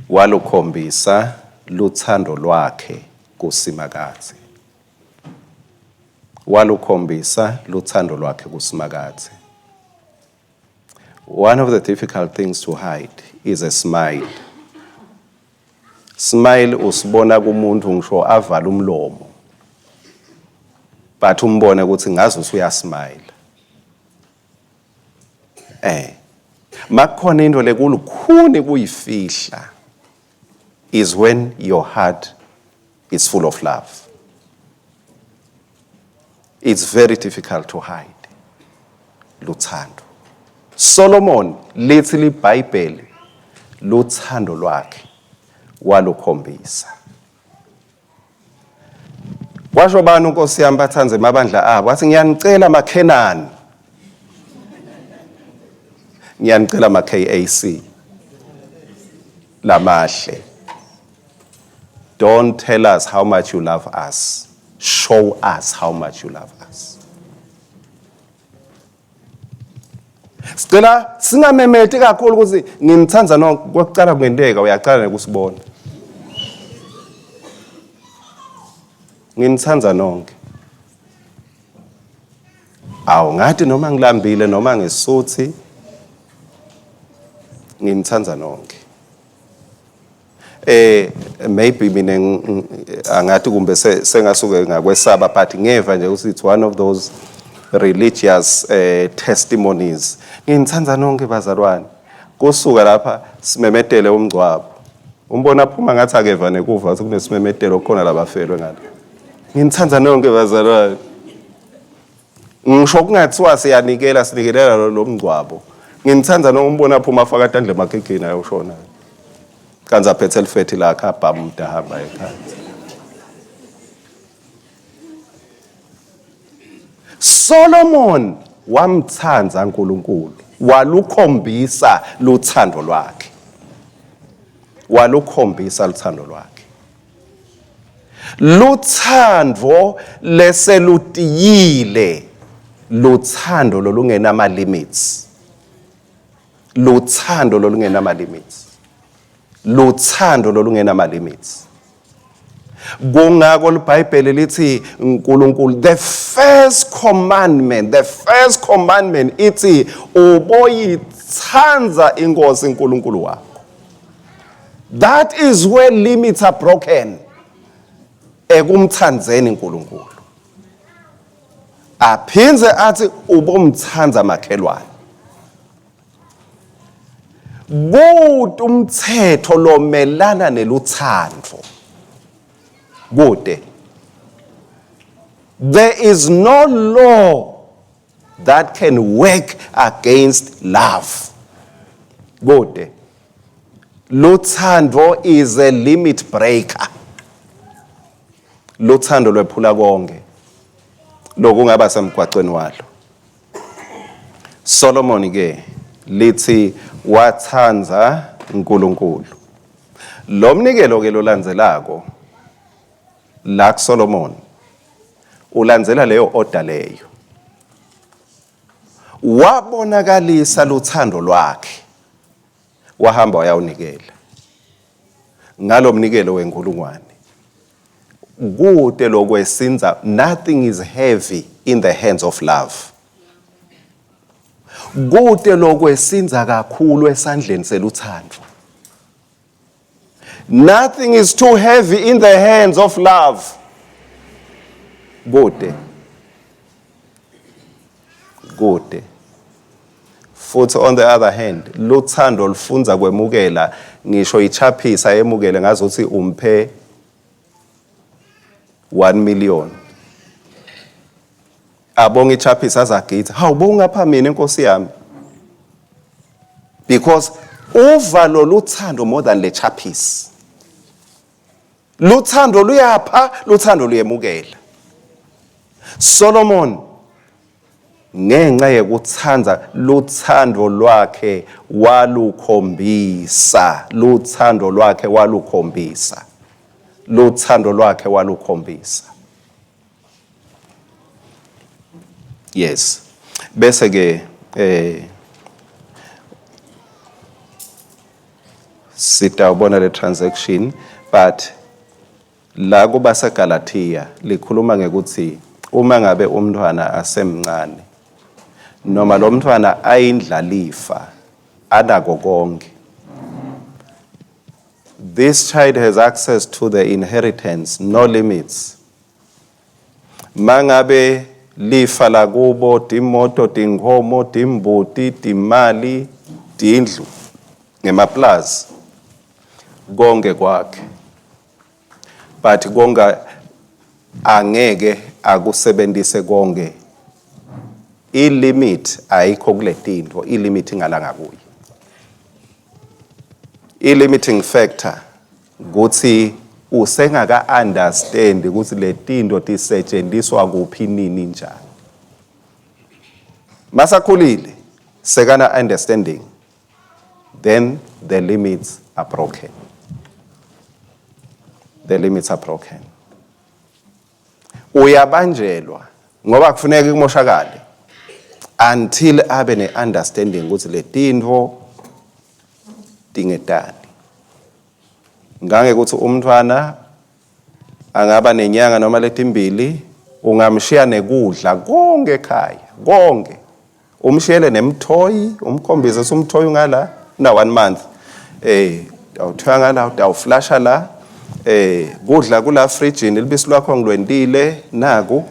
walukhombisa luthando lwakhe kuSimakadze, walukhombisa luthando lwakhe kuSimakadze. One of the difficult things to hide is a smile. Smile usibona kumuntu ngisho avala umlomo, but umbone ukuthi ngaze usuyasmile. Makukhona into lekulukhuni kuyifihla is when your heart is full of love. It's very difficult to hide luthando. Solomon, lithi liBhayibheli, luthando lwakhe walukhombisa. Kwasho bani uNkosi yami bathanze emabandla abo, wathi, "Ngiyanicela maKhenani, ngiyanicela ma KAC lamahle, don't tell us how much you love us, show us how much you love us." Sicela singamemeti kakhulu ukuthi nginithanda nonke. Kwekucala kungenteka uyacala nekusibona nginithanda nonke. Awu, ngathi noma ngilambile noma ngisuthi, nginithanda nonke. Maybe mina angathi kumbe sengasuke ngakwesaba, but ngeva nje ukuthi it's one of those religious testimonies, "Nginithanda nonke bazalwane." Kusuka lapha simemetele umngcwabo, umbona aphuma ngathi akeva nekuva ukuthi kunesimemetelo khona labafelwe ngale. "Nginithanda nonke bazalwane." Ngisho kungathiwa siyanikela, sinikelela lo mngcwabo, nginithanda nonke. Umbona aphuma afaka tandla emakhekheni ayoshona, kanti aphethe elifethi lakhe, abhama umuntu, ahamba ekhaya. Solomon wamthanda uNkulunkulu, walukhombisa luthando lwakhe, walukhombisa luthando lwakhe, luthando leselutiyile, luthando lolungenama limits, luthando lolungenama limits, luthando lolungenama limits. Kungako liBhayibheli lithi uNkulunkulu, the first commandment, the first commandment ithi uboyithanda inkosi uNkulunkulu wakho. That is where limits are broken, ekumthandzeni uNkulunkulu. Aphindze athi ubomthanda makhelwane. Kude umthetho lomelana neluthando, kude. There is no law that can work against love. Kude. Luthando is a limit breaker. Luthando lwephula konke lokungaba semgwacweni walo. Solomon ke lithi wathanda uNkulunkulu. Lo mnikelo ke lolandzelako la kuSolomon ulandzela leyo order leyo. Wabonakalisa luthando lwakhe wahamba wayawunikela ngalomnikelo wenkulungwane. Kute lokwesinza, nothing is heavy in the hands of love. Kute lokwesinza kakhulu esandleni seluthando. Nothing is too heavy in the hands of love. Kude. Kude. Futhi on the other hand, luthando lufunza kwemukela ngisho ichaphisa emukele ngazuthi umphe 1 million. Abonga ichaphisa azagitha. Hawu bowungapha mina inkosi yami. Because uvalo luthando more than le chaphisi. Luthando luyapha, luthando luyemukela. Solomon ngenxa yekuthanda luthando lwakhe walukhombisa, luthando lwakhe walukhombisa, luthando lwakhe walukhombisa. Yes. Bese ke sitawubona le transaction, but la kubaseGalatia likhuluma ngekuthi uma ngabe umntwana asemncane noma lo mntwana ayindlalifa anako konke, this child has access to the inheritance, no limits. Mangabe lifa lakubo timoto, tinkhomo, timbuti, timali, tindlu ngemaplazi, konke kwakhe, but konke angeke akusebenzise konke. I-limit ayikho kule tinto, i-limit ingalanga kuye. I-limiting factor kuthi usengaka understand ukuthi le tinto tisetshenziswa kuphi, nini, njani. Masakhulile sekana understanding, then the limits are broken, the limits are broken. Uyabanjelwa ngoba kufuneka kumoshakale until abe ne-understanding ukuthi le tintfo tingetani. Ngange ukuthi umntwana angaba nenyanga noma letimbili, ungamshiya nekudla konke ekhaya, konke, umshiyele nemthoyi, umkhombise ukuthi umthoyi ungala na 1 month, awuthiwa ngala utawuflasha la, kudla kula fridge, libisi lwakho ngilwentile naku,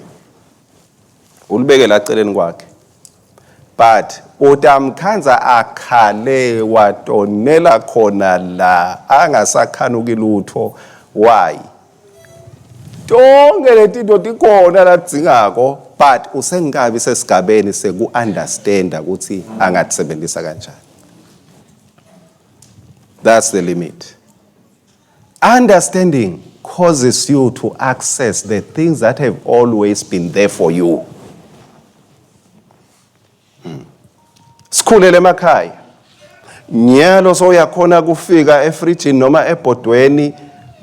ulibeke la celeni kwakhe, but utamkhanza akhale watonela khona la angasakhanuki lutho. Why? Tonke letinto tikhona ladzingako, but usengabi sesigabeni seku-understanda ukuthi angatisebenzisa kanjani. That's the limit. Understanding causes you to access the things that have always been there for you. Sikhulele emakhaya, nyalo soyakhona kufika efrijini noma ebhodweni,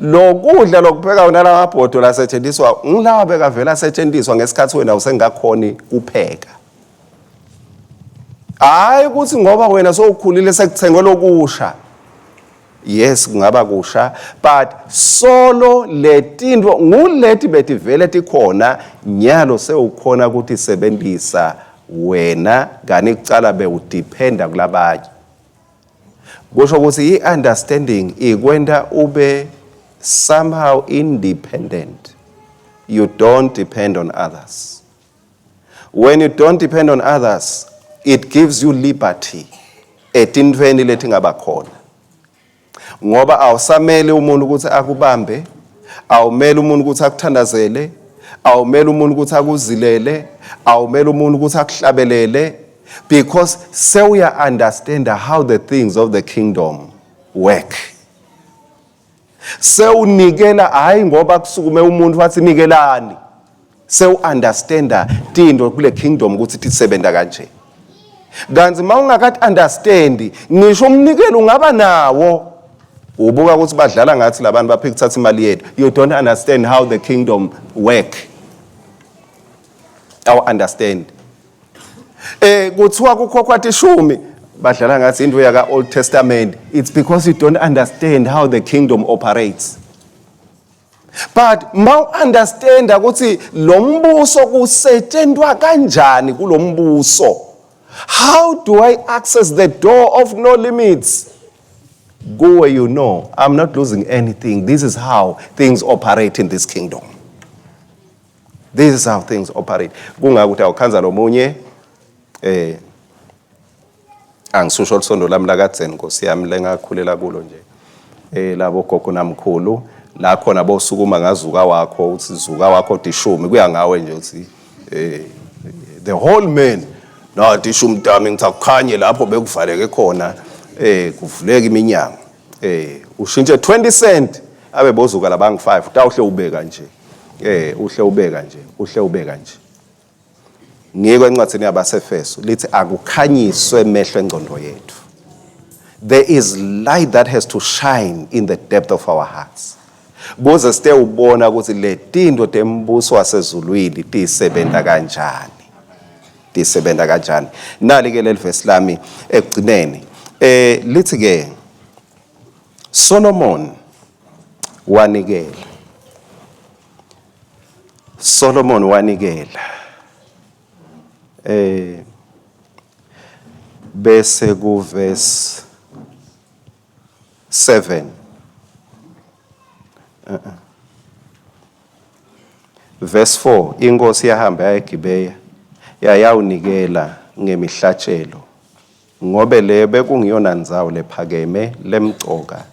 lokudla lokupheka wona lamabhodo lasetshenziswa ngilawa bekavela asetshenziswa ngesikhathi wena usengakhoni kupheka. Hayi ukuthi ngoba wena sowukhulile sekuthengwe lokusha. Yes, kungaba kusha, but solo letinto nguleti betivele tikhona, nyalo sewukhona ukuthi sebenzisa wena kani kucala bewudependa kulabanye. Kusho ukuthi i-understanding ikwenta ube somehow independent. You don't depend on others. When you don't depend on others, it gives you liberty etintfweni letingaba khona, ngoba awusamele umuntu ukuthi akubambe, awumele umuntu ukuthi akuthandazele, awumele umuntu ukuthi akuzilele, awumele umuntu ukuthi akuhlabelele. Because sewuya understand how the things of the kingdom work. Sewunikela hayi ngoba kusukume umuntu wathi nikelani. Sewu understanda tinto kule kingdom ukuthi tisebenta kanje. Kanti mawungakathi understand ngisho umnikelo ungaba nawo ubuka ukuthi badlala ngathi labantu baphika kuthatha imali yethu. You don't understand how the kingdom work. Awu understand. Kuthiwa kukhokhwa tishumi badlala ngathi into yaka Old Testament. It's because you don't understand how the kingdom operates. But mawu understand ukuthi lo mbuso kusetshenzwa kanjani kulombuso. How do I access the door of no limits? Go where you know I'm not losing anything. This is how things operate in this kingdom. This is how things operate. Kungakuthi awukhanza lomunye angisusho lisondo lami lakadzeni Nkosi yami lengakhulela kulo nje. Labo gogo namkhulu la khona bosukuma ngazuka wakho uthi zuka wakho dishumi kuya ngawe nje uthi the whole man nathi ishumi tami ngithi akukhanye lapho bekuvaleke khona kuvuleka iminyango ushintshe 20 cent abe bozuka labangu 5 utawuhle ubeka nje uhle ubeka nje uhle ubeka nje. Ngiko encwadini yabaseFeso lithi akukhanyiswe emehlo engqondo yethu. There is light that has to shine in the depth of our hearts. Kuze site ubona ukuthi le tinto tembuso wasezulwini tisebenta kanjani. Tisebenta kanjani. Nali ke leli verse lami ekugcineni. Lithi ke Solomon wanikela. Solomon wanikela. Bese ku verse 7. Verse 4 inkosi yahamba yayeGibeya yayawunikela ngemihlatshelo ngobe le bekungiyona ndzawo lephakeme lemcoka.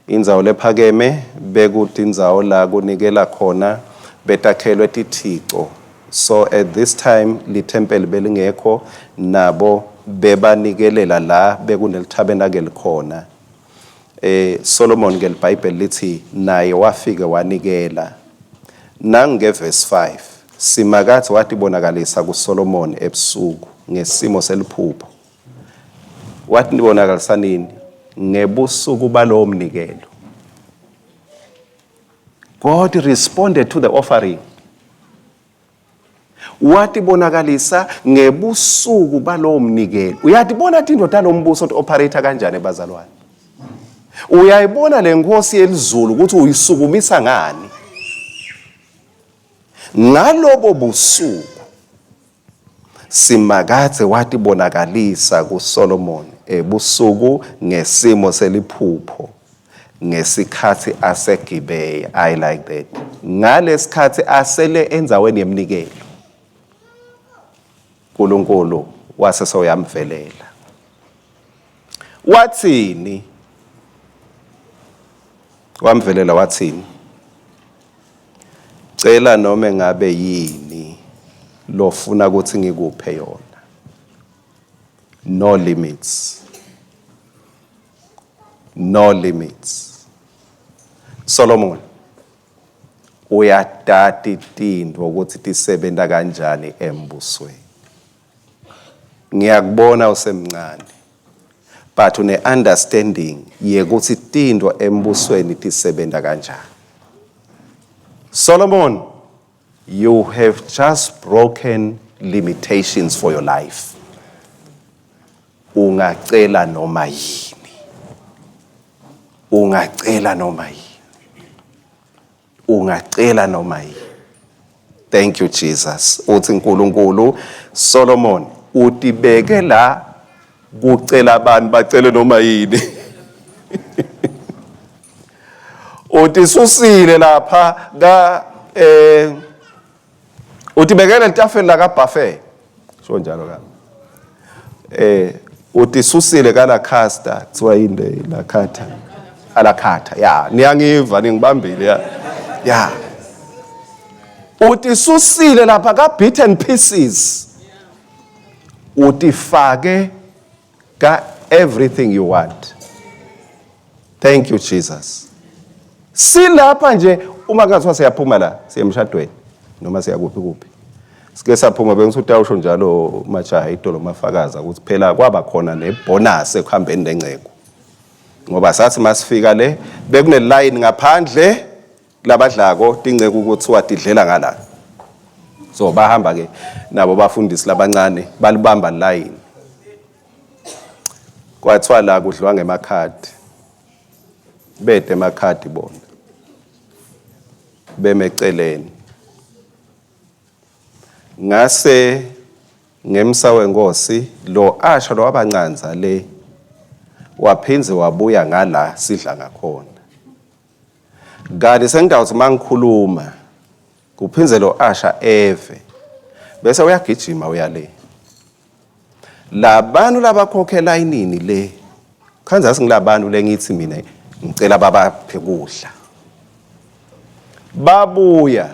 Indzawo lephakeme bekuthi indzawo la kunikela khona betakhelwe tithico. So at this time lithempeli belingekho nabo bebanikelela la bekunelithabenakeli khona. Solomon ke liBhayibheli lithi naye wafike wanikela. Nange verse 5 Simakadze watibonakalisa kuSolomon ebusuku ngesimo seliphupho. Watibonakalisa nini? Ngebusuku balowo mnikelo. God responded to the offering. Watibonakalisa ngebusuku balowo mnikelo. Uyatibona tinto talombuso ukuthi operate kanjani bazalwane. Uyayibona lenkosi yelizulu ukuthi uyisukumisa ngani. Ngalobo busuku Simakadze watibonakalisa kuSolomon ebusuku ngesimo seliphupho ngesikhathi aseGibeya. I like that. Ngalesikhathi asele endzaweni yemnikelo, uNkulunkulu wase soyamvelela. Wathini? Wamvelela wathini? Cela noma ngabe yini lofuna ukuthi ngikuphe yona. No limits. No limits. Solomon uyatati tintfo ukuthi tisebenta kanjani embusweni. Ngiyakubona usemncane but une understanding yekuthi tintfo embusweni tisebenta kanjani. Solomon, you have just broken limitations for your life. Ungacela noma yini. Ungacela noma yini. Ungacela noma yini. Thank you Jesus. Uthi uNkulunkulu Solomon utibeke la kucela abantu bacele noma yini. Utisusile lapha ka utibekele etafeni la ka buffet. Sho njalo ka. Utisusile ka la casta kuthiwa yini le la khatha. Ala khatha. Ya, niyangiva ningibambile ya. Ya. Utisusile lapha ka bit and pieces. Utifake ka everything you want. Thank you Jesus. Silapha nje uma kungathiwa siyaphuma la siya emshadweni noma siya kuphi kuphi. Sike saphuma bengithi utawusho njalo majaha idolo mafakaza ukuthi phela kwaba khona nebonus ekuhambeni nengcebo. Ngoba sathi masifika le bekune line ngaphandle labadlako tinceku kuthiwa tidlela ngala. So bahamba ke nabo bafundisi labancane balibamba line. Kwathiwa la kudliwa ngemakhadi. Bede emakhadi bona. Bemeceleni. Ngase ngemsa wenkosi lo asha lo wabancanza le waphindze wabuya ngala sidla ngakhona. Kanti sengidawuthi mangikhuluma kuphindze lo asha eve bese uyagijima uyale. Labantu labakhokhe elayinini le khanza singilabantu lengithi mina ngicela babaphe kudla. Babuya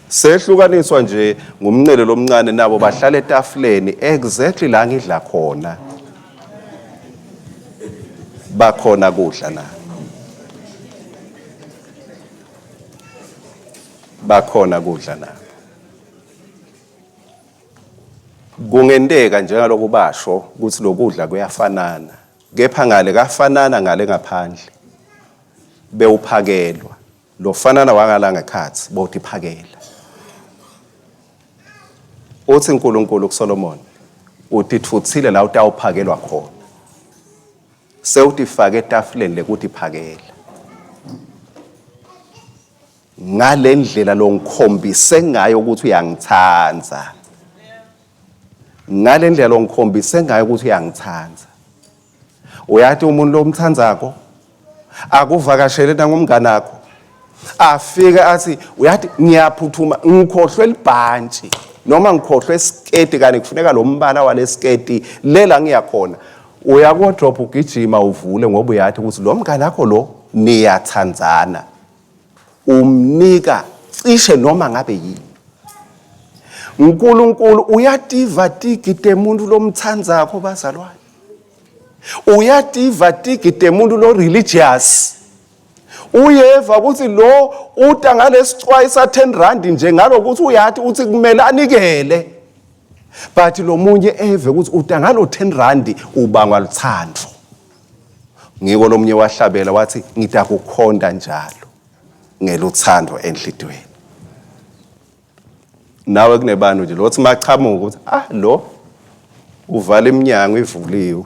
sehlukaniswa nje ngumncele lomncane nabo bahlala etafuleni exactly la ngidla khona. Bakhona kudla na. Bakhona kudla na. Kungenteka njengaloku basho ukuthi lokudla kuyafanana, kepha ngale kafanana ngale ngaphandle bewuphakelwa lofanana wangala ngekhatsi bowutiphakela. Uthi uNkulunkulu kuSolomon, utitfutsile la utawuphakelwa khona, sewutifake etafuleni lekutiphakela. Ngalendlela longikhombise ngayo ukuthi uyangithanda, ngalendlela longikhombise ngayo ukuthi uyangithanda. Uyathi umuntu lomthandzako akuvakashele nangumnganakho afike athi uyathi ngiyaphuthuma ngikhohlwe libhantshi noma ngikhohlwe isiketi kanti kufuneka lo mbala walesiketi lela ngiyakhona. Uya kuwardrobe ugijima uvule ngoba uyathi ukuthi lo mngane wakho lo niyathandzana, umnika cishe noma ngabe yini. uNkulunkulu uyativa tigi temuntu lomthandzakho bazalwane, uyativa tigi temuntu lo religious. Uyeva ukuthi lo uta ngalesicwayi sa 10 rand nje ngalokuthi uyathi uthi kumele anikele, but lo munye eve ukuthi uta ngalo 10 rand ubangwa luthando. Ngiko lomunye wahlabela wathi ngitakukhonta njalo ngeluthando enhlitweni. Nawe kunebantu nje lothi machamuka ukuthi ah lo uvala iminyango ivuliwe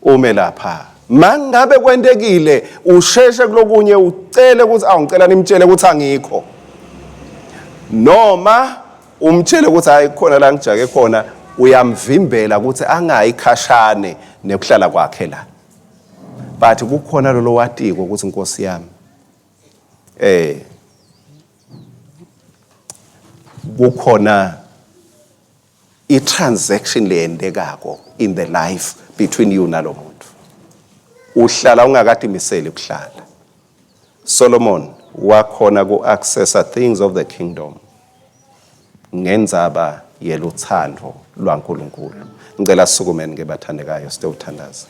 ume lapha. Mangabe kwentekile usheshe kulokunye ucele ukuthi awungicela nimtshele ukuthi angikho, noma umtshele ukuthi hayi khona la ngijake khona, uyamvimbela ukuthi angayi khashane nekuhlala kwakhe la. But kukhona lolo watiko ukuthi Nkosi yami kukhona i-transaction leyentekako in the life between you nalo muntu. Uhlala ungakatimiseli ukuhlala. Solomon wakhona ku-accessa things of the kingdom ngendzaba yeluthando lwaNkulunkulu. Ngicela sisukumeni ke bathandekayo sitewuthandaza.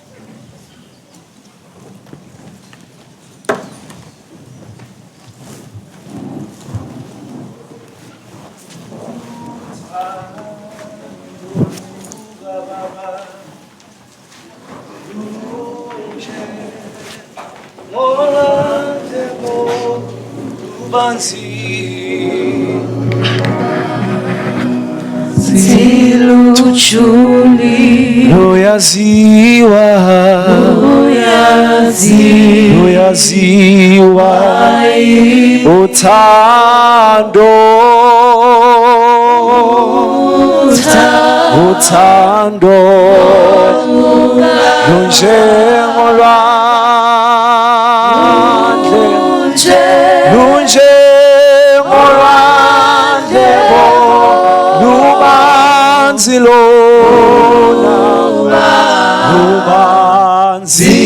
Luyaziwa, luyaziwa uthando, uthando lunjengolwandle, lunjengolwandle lubanzi lona, lubanzi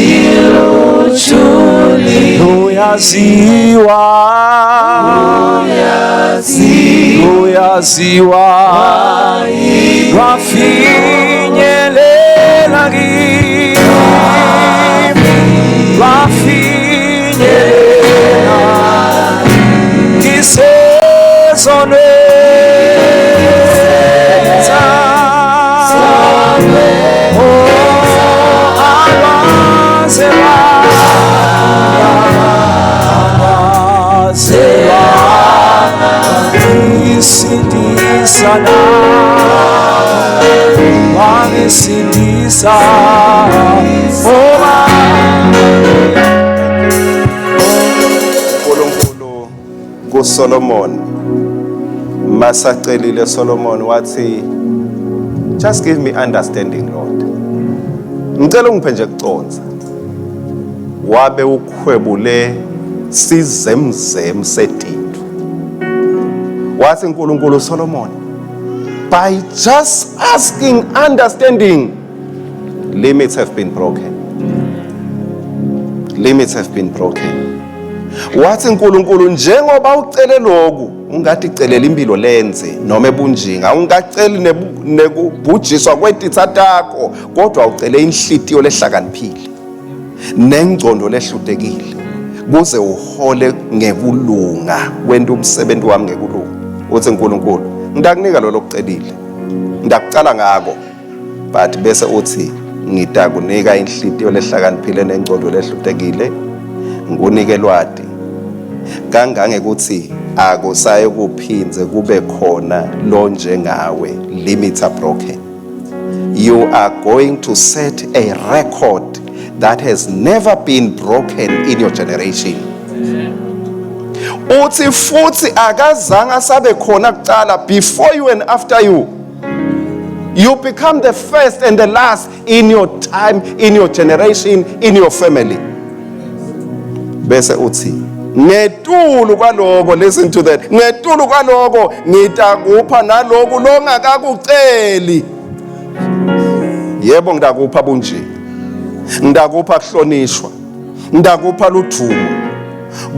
luyaziwa, Lwaziwa lwafinyelela kimi, lwafinyelela ngisezonweni zami. Oh, alwaze lwaze wangisindisa na wangisindisa oba. uNkulunkulu kuSolomon, masacelile Solomon wathi, "Just give me understanding, Lord, ngicela ungiphe nje kucondza." Wabe ukhwebule sizemzem setinto. Wathi uNkulunkulu, "Solomon, by just asking understanding, limits have been broken, limits have been broken." Wathi uNkulunkulu, "Njengoba ucele lokhu, ungathi celela impilo lenze noma ebunjinga, ungaceli nekubhujiswa kwetitsa takho, kodwa ucele inhlitiyo lehlakaniphile nengcondo lehlutekile kuze uhole ngekulunga, wente umsebenzi wami ngekulunga." Uthi uNkulunkulu, "Ngitakunika lo lokucelile, ngitakucala ngako, but bese uthi ngitakunika inhlitiyo lehlakaniphile nengcondo lehlutekile, ngikunike lwati kangangekuthi akusaye kuphindze kube khona lo njengawe. Limits are broken. You are going to set a record that has never been broken in your generation." Uthi futhi akazange asabe khona kucala before you and after you. You become the first and the last in your time, in your generation, in your family. Bese uthi ngetulu kwaloko, listen to that, ngetulu kwaloko ngitakupha naloku longakakuceli. Yebo, ngitakupha bunje, ngitakupha kuhlonishwa, ngitakupha ludvumo,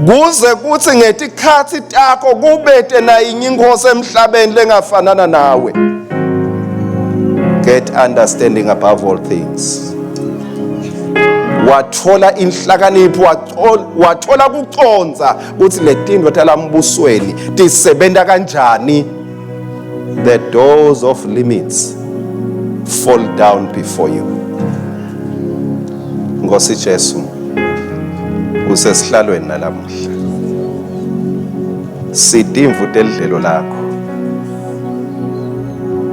kuze kuthi ngetikhatsi takho kubete nayinye inkosi emhlabeni lengafanana nawe. Get understanding above all things. Wathola inhlakanipho, wathola kucondza ukuthi letintfo talambusweni tisebenta kanjani. The doors of limits fall down before you. Nkosi Jesu, usesihlalweni nalamuhla, sitimvu telidlelo lakho.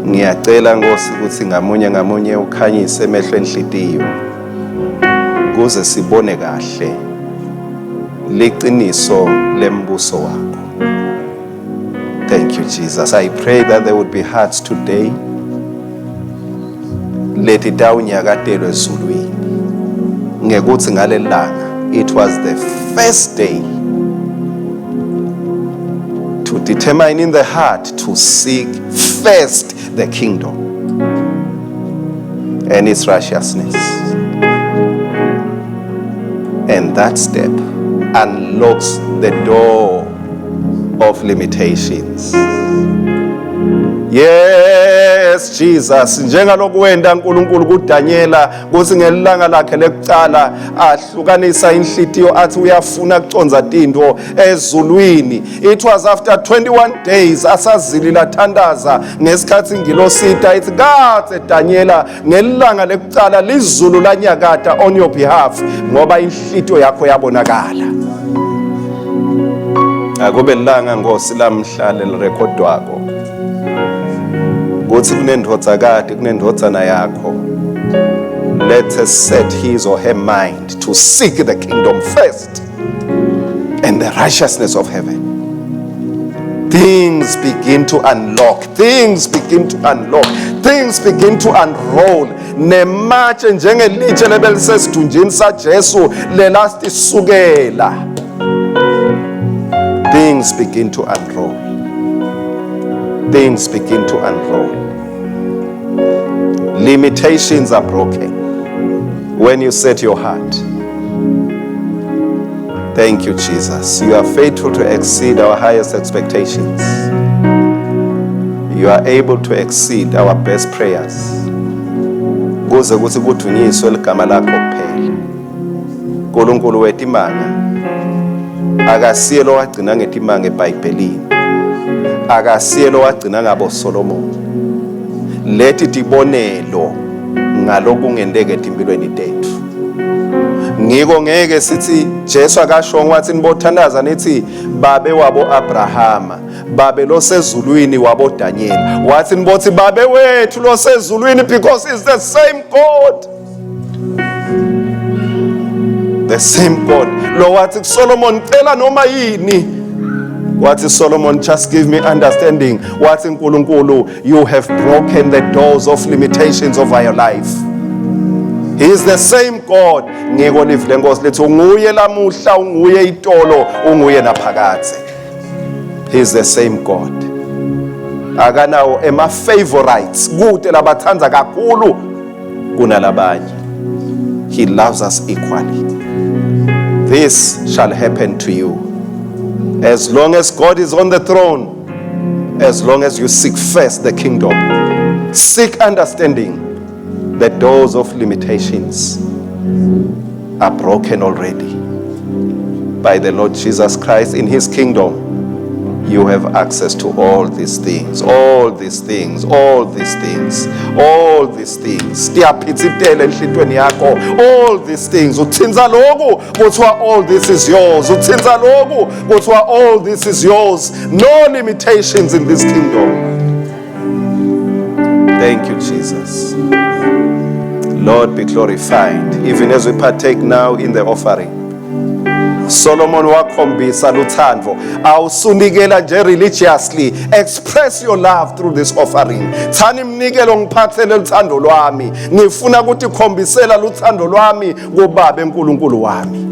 Ngiyacela Nkosi ukuthi ngamunye ngamunye ukhanyise emehlo enhlitiyo kuze sibone kahle liqiniso lembuso wakho. Thank you, Jesus. I pray that there would be hearts today leti tawunyakatelwe ezulwini ngekuthi ngalelanga it was the first day to determine in the heart to seek first the kingdom and its righteousness, and that step unlocks the door of limitations. Yes, Jesus, njengaloku wenta uNkulunkulu kuDaniela kuthi ngelanga lakhe lekucala ahlukanisa inhlitiyo athi uyafuna kucondza tintfo ezulwini. It was after 21 days asazilila thandaza ngesikhathi ingilosita ithi, "Kathe Daniela, ngelanga lekucala lizulu lanyakata on your behalf ngoba inhlitiyo yakho yabonakala." Akube lilanga, Nkosi, lamhla lelirekhodwako kuthi kunendvodzakati, kunendvodzana yakho let us set his or her mind to seek the kingdom first and the righteousness of heaven. Things begin to unlock, things begin to unlock, things begin to unroll. Nematshe njengelitshe lebelisesidunjini saJesu lelasisukela. Things begin to unroll, things begin to unroll. Limitations are broken when you set your heart. Thank you, Jesus. You are faithful to exceed our highest expectations. You are able to exceed our best prayers. Kuze kuthi kudvunyiswe ligama lakho kuphela. Nkulunkulu wetimanga akasiye lowagcina ngetimanga eBhayibhelini. Akasiye lowagcina ngabo Solomon. Leti tibonelo ngalokungenteka etimpilweni tetfu. Ngiko ngeke sithi Jesu akashongo wathi nibothandaza nithi babe wabo Abrahama, babe losezulwini wabo Daniel. Wathi nibothi babe wethu losezulwini because it's the same God. The same God. Lo wathi kuSolomon cela noma yini. Wathi Solomon, just give me understanding. Wathi uNkulunkulu, you have broken the doors of limitations over your life. He is the same God. Ngiko livi lenkosi lithi unguye lamuhla, unguye itolo, unguye naphakadze. He is the same God. Akanawo ema favorites kute labathandza kakhulu kunalabanye. He loves us equally. This shall happen to you. As long as God is on the throne, as long as you seek first the kingdom, seek understanding, the doors of limitations are broken already by the Lord Jesus Christ in his kingdom. You have access to all these things, all these things, all these things, all these things. Tiyaphitsitela enhlitweni yakho, all these things. Utsintsa loku, kuthiwa all this is yours. Utsintsa loku, kuthiwa all this is yours. No limitations in this kingdom. Thank you, Jesus. Lord, be glorified, even as we partake now in the offering. Solomon wakhombisa luthando, awusunikela nje religiously. Express your love through this offering. Thani imnikelo ngiphathele luthando lwami, ngifuna ukuthi khombisela luthando lwami kubabe uNkulunkulu wami.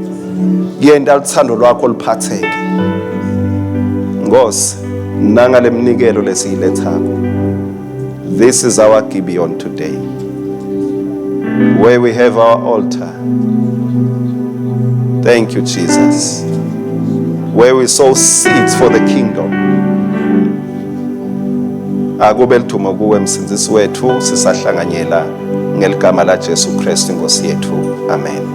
Yenta luthando lwakho luphatheke, Nkosi, nanga lemnikelo lesiyilethako. This is our Gibeon today, where we have our altar. Thank you, Jesus, where we sow seeds for the kingdom. Akube lithumo kuwe, msindzisi wethu, sisahlanganyela ngeligama la Jesu Kristu inkosi yethu. Amen.